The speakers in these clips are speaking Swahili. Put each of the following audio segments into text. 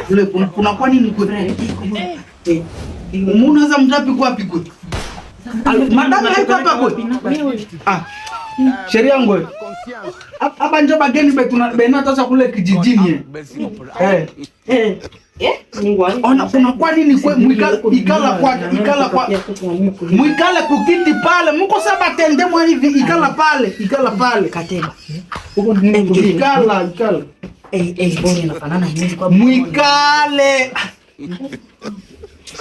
Kule kuna kwa nini kule? Munaweza mtapi kwa wapi kule? Madame haiko hapa kule. Ah. Sheria yangu. Hapa njo bageni betuna bena tosa kule kijijini. Eh. Eh. Ona kuna kwa nini kwe mwikala ikala kwa ikala kwa mwikale kukiti pale muko saba tende mwa hivi ikala pale ikala pale Kateba. Ikala ikala Eh eh, boni inafanana hivi kwa mwikale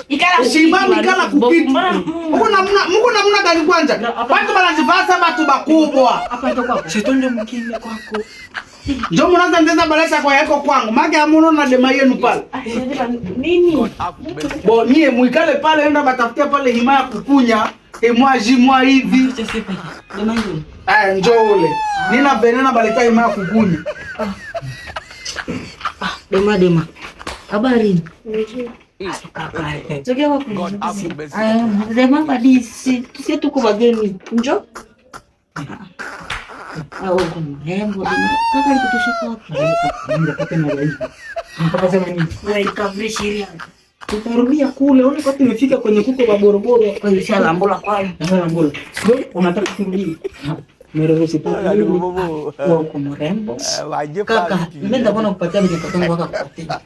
Ikala shimami ikala kukiti. Muko namna muko namna gani kwanza? Watu banazivasa batu bakubwa. Hapa ndio kwako. Sitonde mkini kwako. Njo munaanza ndeza balesa kwa yako kwangu. Mage amuno na dema yenu pale. Nini? Bo nie mwikale pale enda batafutia pale himaya kukunya. Emwa jimwa hivi. Dema yenu. Ah, njo ule. Nina venena baleta himaya kukunya. Dema dema. Habari. Kaka. Sogea kwa. Dema badisi. Tusie tuko wageni. Njo. Ah, uko mrembo. Kaka alikutosha kwa wapi? Ndio kaka na rai. Mpaka sema nini? Wewe ikavri sheria. Tutarudia kule, uone kwa tumefika kwenye kuko wa boroboro. Kwa hiyo sala mbola kwa. Na mbola. Sio unataka kurudi. Wewe uko mrembo. Kaka, mimi ndabona kupatia vile kakangu akakupatia.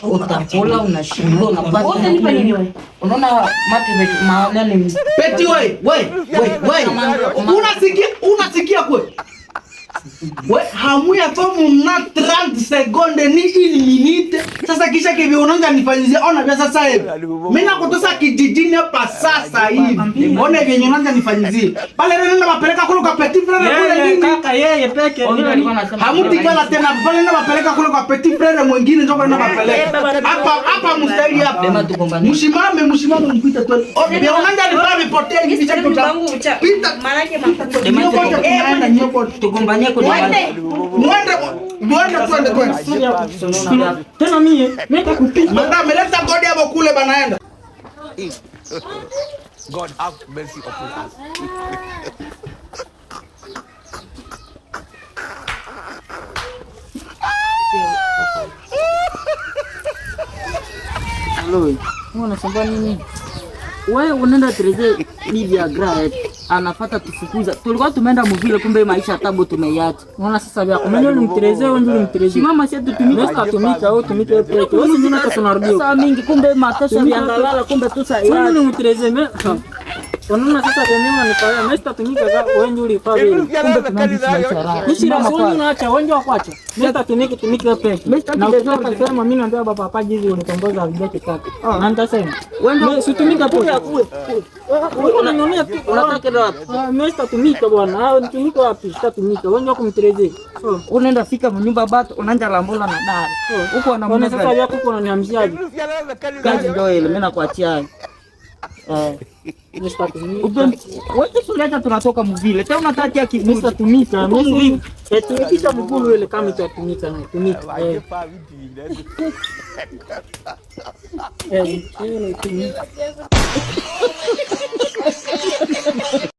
Utakula unashiba unapata. Utanipa nini wewe? Unaona mati maana ni Peti we, we, we, we. Unasikia unasikia kwe? We hamuya fomu na 30 seconde ni une minute. Sasa kisha kivi unaanza nifanyizia ona vya sasa hivi. Mimi nakutosa kijijini hapa sasa hivi. Ona vyenye unaanza nifanyizia. Pale nenda mapeleka kule kwa petit frere kule nini? Kaka yeye peke. Hamutikala tena pale nenda mapeleka kule kwa petit frere mwingine ndio nenda mapeleka. Hapa hapa mstahili hapa. Mshimame mshimame mpita tu. Vya unaanza nifanya vipotea hivi cha pita. Maana Nyokote tunaenda nyokote. Tugombanie kwa Mwende. Mwende mwende twende twende. Tena mie, mimi nitakupiga. Madame leta kodi hapo kule banaenda. God have mercy upon us. Halo. Wewe unasumbua nini? Wewe unaenda Tereze bibi gra anafuata tufukuza. Tulikuwa tumeenda muvile kumbe maisha tabu tumeiacha. Unaona sasa vya kumbe ni mtereze wewe ndio mtereze. Mama sisi tutumike Mimi tumika au tumike wewe peke. Wewe ndio unataka tunarudia. Saa mingi kumbe mateso yangalala kumbe tusa Wewe ni mtereze mimi. Unaona sasa vya mimi unanifanya mimi sitatumika za wewe ndio ulifaa vile. Kumbe tunaanza maisha raha. Nishi la wewe unaacha wewe ndio kuacha. Mimi sitatumika tumike wewe peke. Na ukitaka sema mimi naambia baba papa jizi unitongoza vijake kaka. Na nitasema. Wewe Mimi situmika kule poa. kule. Unanionea tu. Unataka wapi? Mimi sitatumika bwana. Ah, nitumika wapi? Sitatumika. Wewe ndio kumtereze. Unaenda fika mnyumba bato unaanza lambola na dada. Huko Unaona sasa anamna yako uko unaniamshaje? kazi ndio ile mimi nakuachia. Eh. Mimi sitatumika. Wewe suleta tunatoka mvile. Tena unataka Mimi kiburi. sitatumika. Uko Mimi mvivu. tumikisha mguu ile kama itatumika na tumika. Eh, eh, tumika.